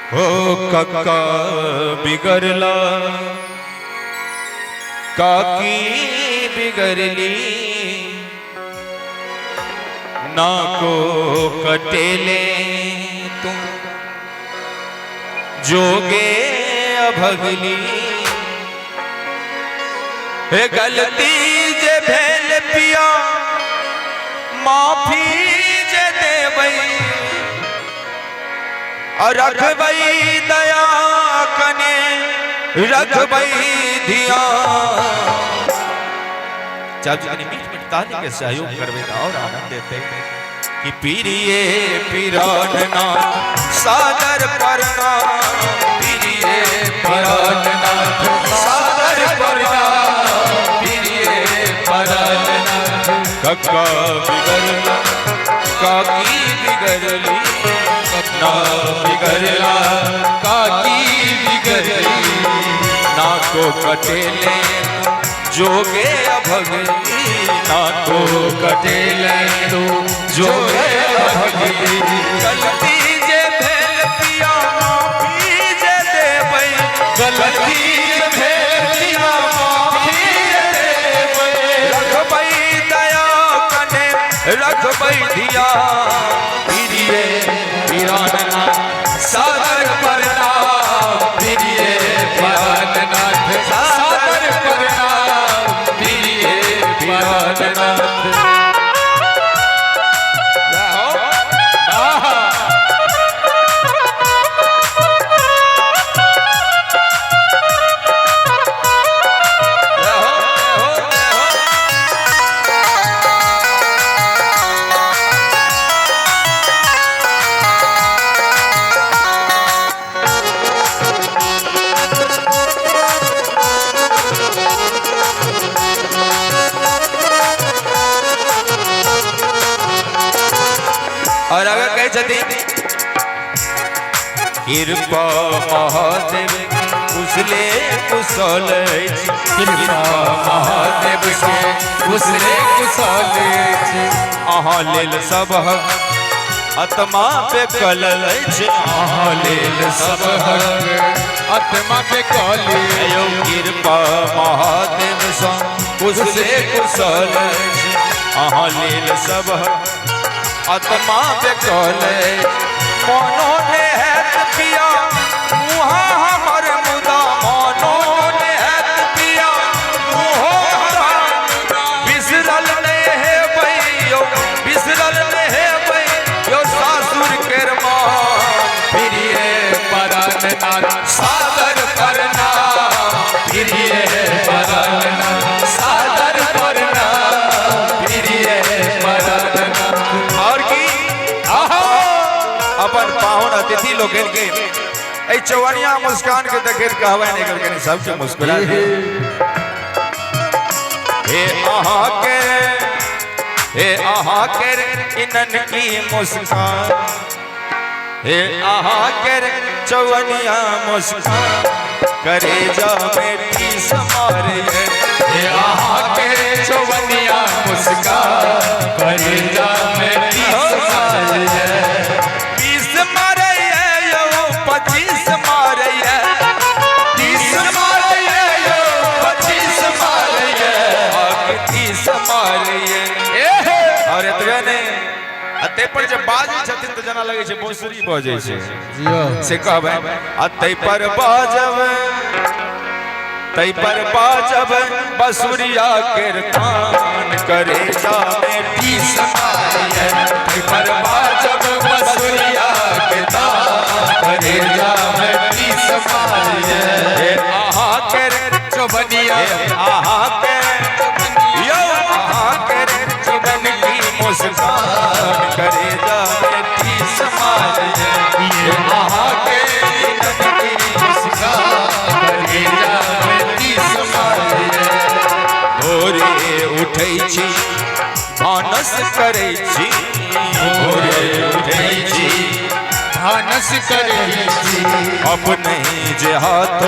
हो कक्का बिगड़ला, काकी बिगड़ली, ना को कटेले तुम जोगे अभगली। हे गलती जे भेल पिया माफी जे देबै, और रखबै दया कने रखबै धियान। चाची कनी मीठ मीठ ताली के सहयोग करबै तऽ और आनंद एतै कि पीरिये पीरान नाथ सादर प्रणाम, पीरिये पीरान नाथ सादर प्रणाम, पीरिये पीरान नाथ। कक्का बिगड़ला काकी बिगड़ली, ना बिगड़ला काकी बिगड़ली, ना को कटेले जोगे अभगली, ना को कटेले तू जोगे अभगली। गलती जे भेल पिया माफी जे देबै, गलती जे भेल पिया माफी जे देबै, रखबै दया कने रखबै धियान, पीरिये पीरान नाथ सादर प्रणाम, पीरिये पीरान नाथ सादर प्रणाम, पीरिये पीरान नाथ। जय हो। आहा। जय हो, जय हो, जय हो। और अगर कहै छथिन कृपा महादेव कुशले कुशल अछि, कृपा महादेव के कुशले कुशल अछि, अहाँ लेल सबहक आत्मा बेकल अछि, अहाँ लेल सबहक आत्मा बेकल। यो कृपा महादेव सँ कुशले कुशल अछि, अहाँ लेल सबहक आत्मा बेकल अछि। मनो ने हैत पिया मुहा हमर मुदा, मनो ने हैत पिया मुहो हमर मुदा, बिसरल ने हेबै यौ, बिसरल ने हेबै यौ सासुर केर मान, प्रिय परान नाथ सादर प्रणाम, प्रिय परान नाथ सादर प्रणाम, प्रिय परान नाथ। और की आहा। अपन पाहुन अतिथि लोकनि के एहि चौवनिया मुस्कान के देखैत कहबै नहि कहलखिन सबके मुस्कुरा दे। हे अहाँ के, हे अहाँ के इनन की मुस्कान, हे अहाँ के चौवनिया मुस्कान, करे जा में टीस मारे। हे अहाँ के चौवनिया मुस्कान, कलेजा में टीस मारे। 20 मारे यौ 25 मारे, 30 मारे यो 25 मारे, 30 मारे। और एतबे नहि, आ ताहि पर जे बाजै छथिन तऽ जेना लगै छै बाँसुरी बजै छै, से कहबै आ ताहि पर बाजब, ताहि पर बाजब बसुरिया केर तान, करे जा में टीस मारे। ताहि पर बाजब बसुरिया के तान, कलेजा में टीस मारे। हे अहाँ केर चौवनिया, हे अहाँ के यौ अहाँ केर चुगन की मुस्कान, करे जा में टीस मारे। ये अहाँ के इनन की मुस्कान, कलेजा में टीस मारे। भोरे उठै छी भानस करै छी, भोरे उठै छी भानस करै छी, अपने जे हाथ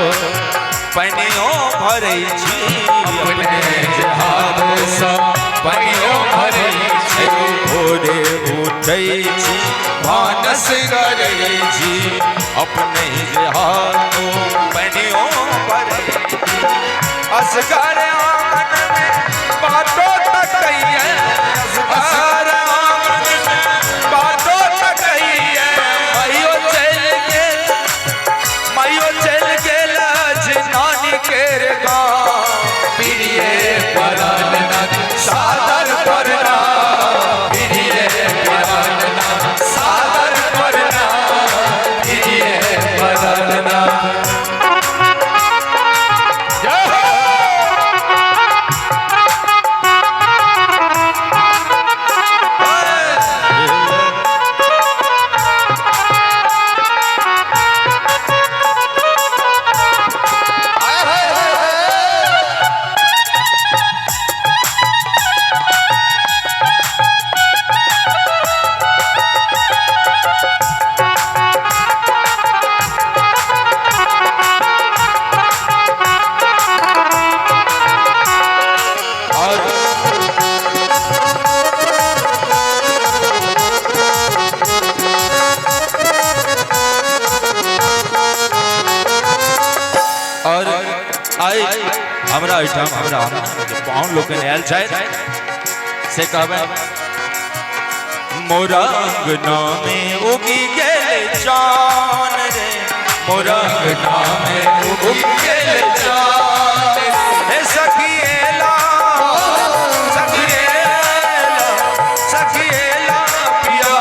पानियो भरै छी, अपने जे हाथ सँ पानियो भरै छी। भोरे उठै छी भानस करै छी, अपने असगर आंगन में बाटो तकैया, असगर आंगन में बाटो तकैया। माइयो चल गेल, माइयो चल गेल नानी केर गाँव। प्रिय पराननाथ सादर प्रणाम, प्रिय पराननाथ सादर प्रणाम, प्रिय पराननाथ। जय हो। और और आइ हमरा एहिठाम हमरा जे पाहुन लोकनि आयल छथि से कहबै, मोरा अंगना में उगि गेल चान रे, मोरा अंगना में उगि गेल चान रे। हे सखिएला, सखिएला, सखिएला पिया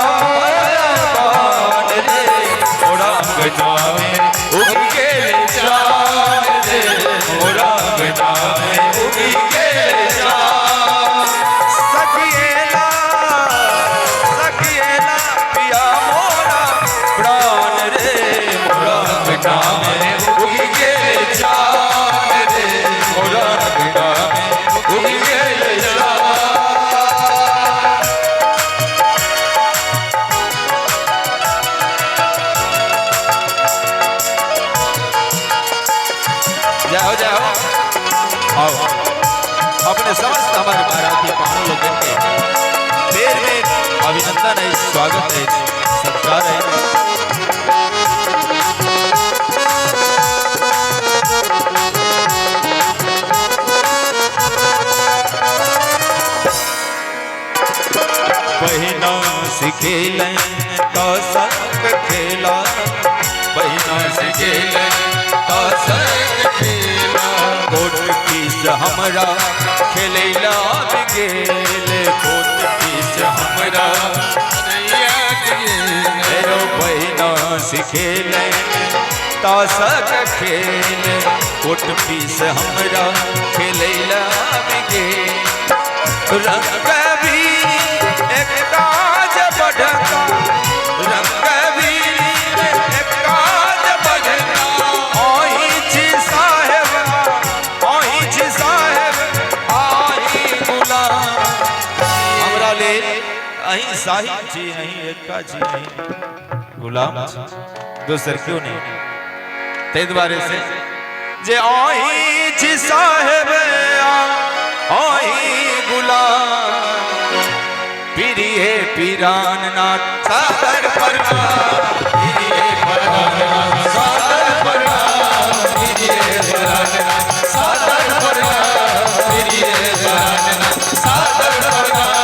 पान रे, मोरा अंगना में उगि गेल चान रे, मोरा अंगना में उगि गेल चान। सखिएला, सखिएला पिया मोरा प्राण रे, मोरा अंगना में उगि गेल चान रे, मोरा अंगना में उगि गेल चान। जय हो, जय हो। आओ अपने समस्त हमारे बाराती पाहुन लोगन के बेर बेर अभिनंदन है, स्वागत है, सत्कार है। बहिना सिखेलन तासक खेला, बहिना सिखेलन तासक खेला। कोट पीस हमरा खेलैला गेल, कोट पीस हमरा रो। बहिना सिखेलन तासक खेल, कोट पीस हमरा खेलैला गेल। रंग भी एक काज बढ़ता, रंग भी एक काज बढ़ता। ओही छी साहेब, ओही छी साहेब, आही गुलाम। हमरा लेल अहीं साहिब छी, अहीं एक्का छी, अहीं गुलाम छी, दोसर क्यों नहीं। ताहि दुआरे से जे अहीं छी साहेब अहीं गुलाम, प्रिय पीरान नाथ सादर प्रणाम, प्रिय पराननाथ सादर प्रणाम, प्रिय पराननाथ सादर प्रणाम, प्रिय पराननाथ सादर प्रणाम,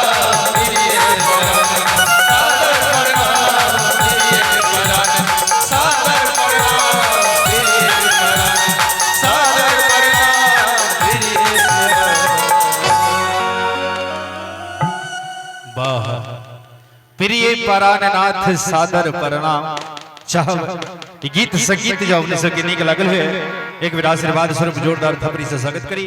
प्रिय पराननाथ सादर प्रणाम, प्रिय पराननाथ सादर प्रणाम, प्रिय पराननाथ सादर प्रणाम, प्रिय वाह। प्रिय पराननाथ सादर प्रणाम। चाहब ई गीत संगीत जो अपने सबके नीक लागल है, एक बेर आशीर्वाद स्वरूप जोरदार थपड़ी से स्वागत करी।